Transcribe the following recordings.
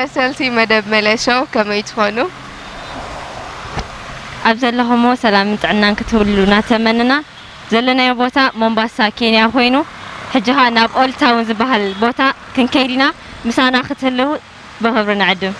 ተኸታተልቲ መደብ መለሾ ከመይ ትኾኑ? ኣብ ዘለኹሞ ሰላምን ጥዕናን ክትህሉ እናተመንና፣ ዘለናዮ ቦታ ሞምባሳ ኬንያ ኮይኑ፣ ሕጂ ኸኣ ናብ ኦልድ ታውን ዝበሃል ቦታ ክንከይድ ኢና። ምሳና ክትህልው ብኽብሪ ንዕድም።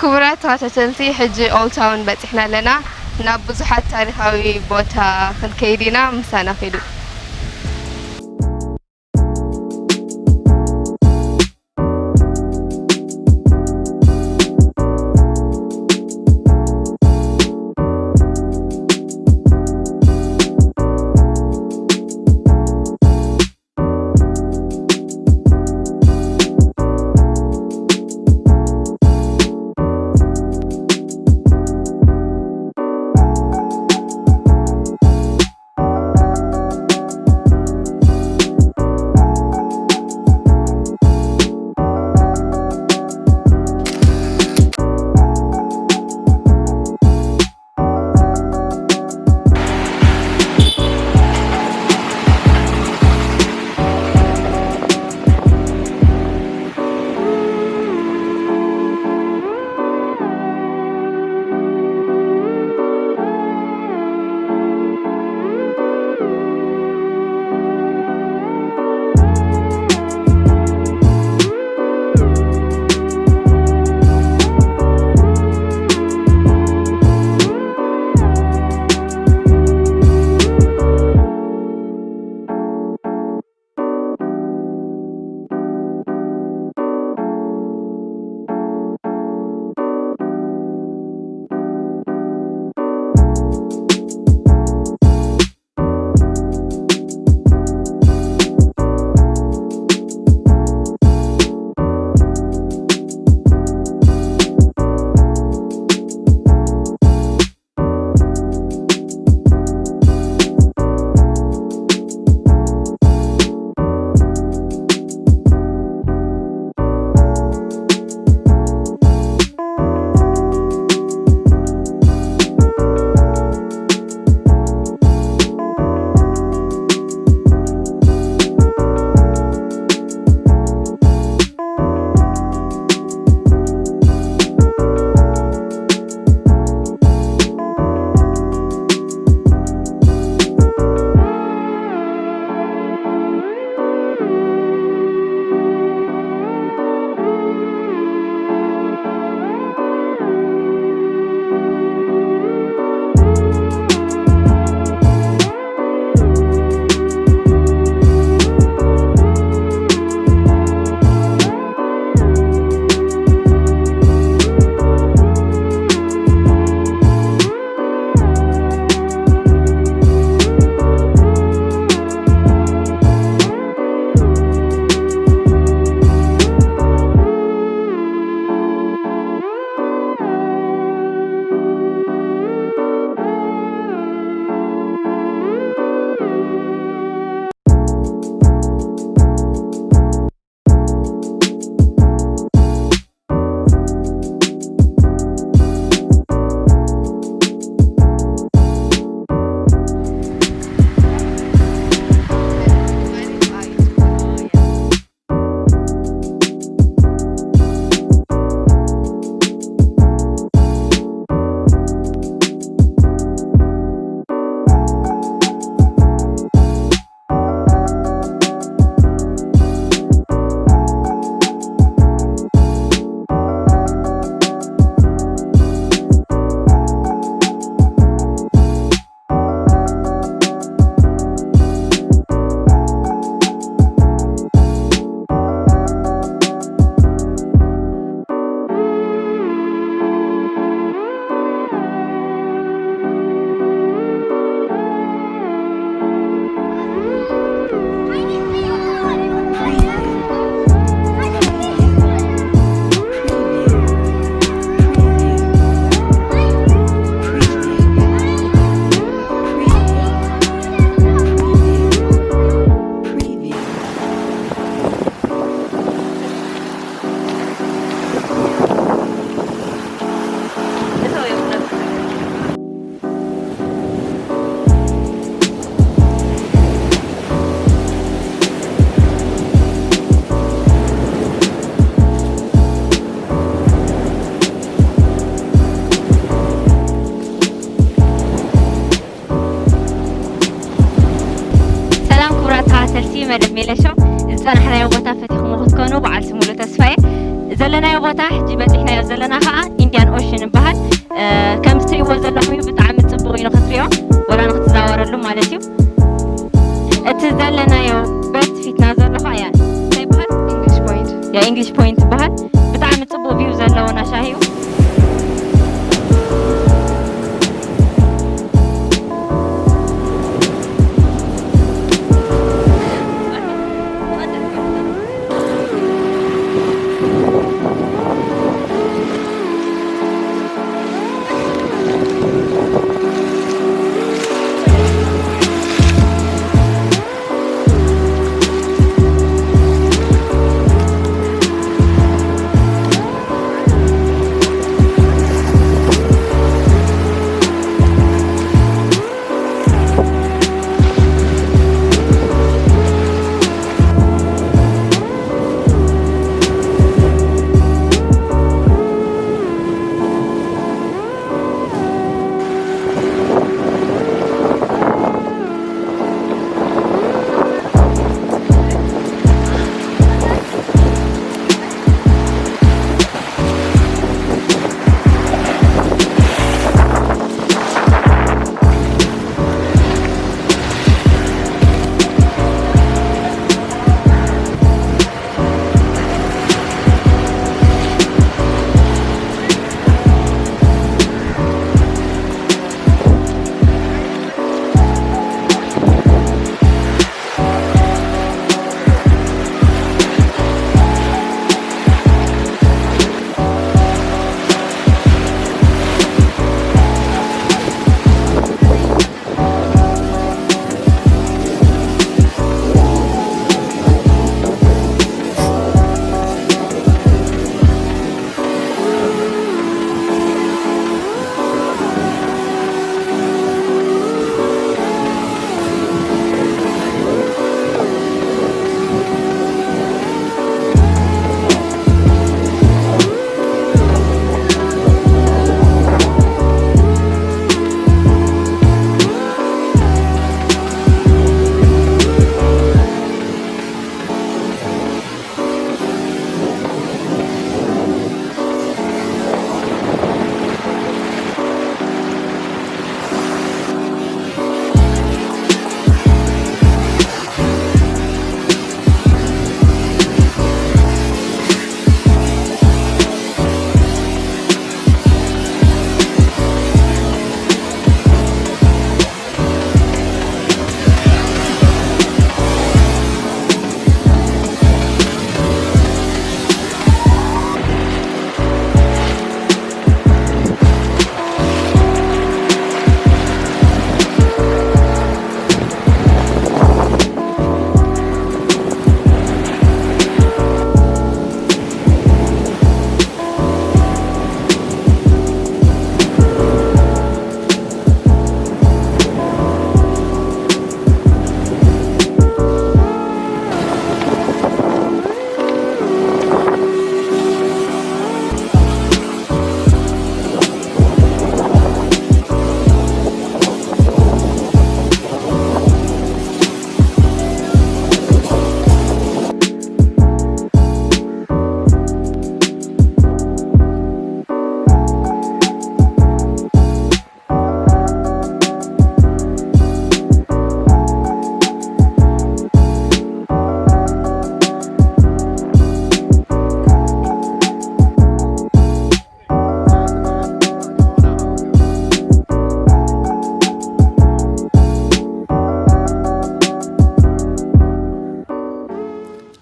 ክቡራት ተኸታተልቲ፣ ሕጂ ኦልድ ታውን በጺሕና ኣለና። ናብ ብዙሓት ታሪኻዊ ቦታ ክንከይድ ኢና፣ ምሳና ኺዱ። መልሲ መደብ ሜለሾ። ዝጸናሕናዮ ቦታ ፈቲኹሞ ክትኮኑ በዓል ስሙሉ ተስፋየ። ዘለናዮ ቦታ ሕጂ በጺሕናዮ ዘለና ከዓ ኢንዲያን ኦሽን ይበሃል። ከምዚ ትሪእዎ ዘለኹም እዩ፣ ብጣዕሚ ጽቡቕ እዩ ንኽትሪኦ ወላ ንኽትዛወረሉ ማለት እዩ። እቲ ዘለናዮ በቲ ፊትና ዘሎ ከዓ ያ እንታይ ይበሃል? ኢንግሊሽ ፖይንት። ያ ኢንግሊሽ ፖይንት ይበሃል። ብጣዕሚ ጽቡቕ ቪው ዘለዎ ናሻሂ እዩ።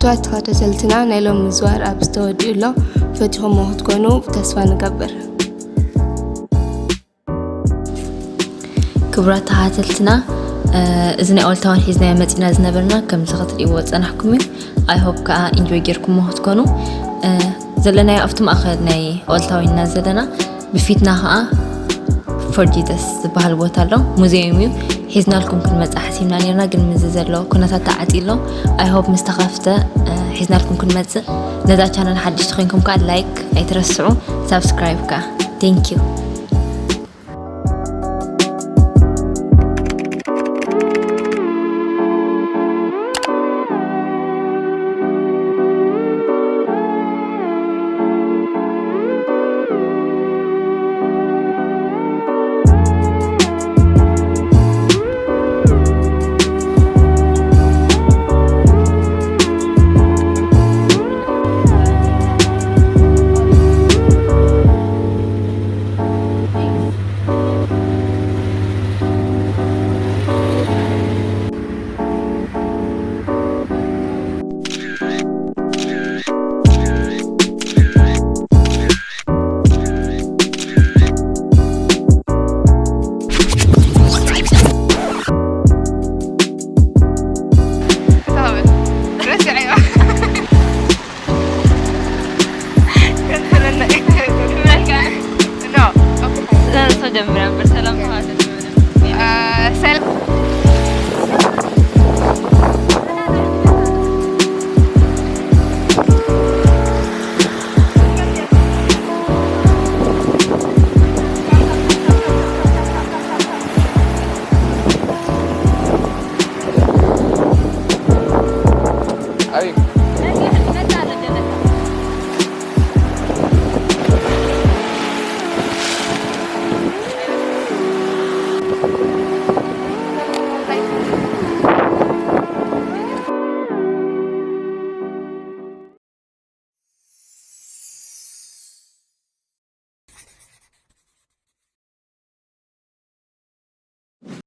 ክቡራት ተኸታተልትና፣ ናይ ሎሚ ምዝዋር ኣብዚ ተወዲኡ ኣሎ። ፈቲኹሞ ክትኮኑ ተስፋ ንገብር። ክቡራት ተኸታተልትና፣ እ፣ እዚ ናይ ኦልድ ታውን ሒዝናዮ መጺና ዝነበርና ከምዚ ክትርእይዎ ጸናሕኩም እዩ። I hope ከኣ ኢንጆይ ጌርኩሞ ክትኮኑ። እ፣ ዘለናዮ ኣብቲ ማእከል ናይ ኦልድ ታውን ኢና ዘለና። ብፊትና ከኣ ፎር ጂሰስ ዝበሃል ቦታ ኣሎ፣ ሙዚየም እዩ። ሒዝናልኩም ክንመጽእ ሓሲብና ኔርና፣ ግን ምስዚ ዘሎ ኩነታት ተዓጽዩ ኣሎ። I hope ምስ ተኸፍተ፣ እ፣ ሒዝናልኩም ክንመጽእ። ነዛ ቻነል ሓደሽቲ ኮይንኩም ከኣ ላይክ ኣይትረስዑ፣ ሳብስክራይብ ከኣ። Thank you።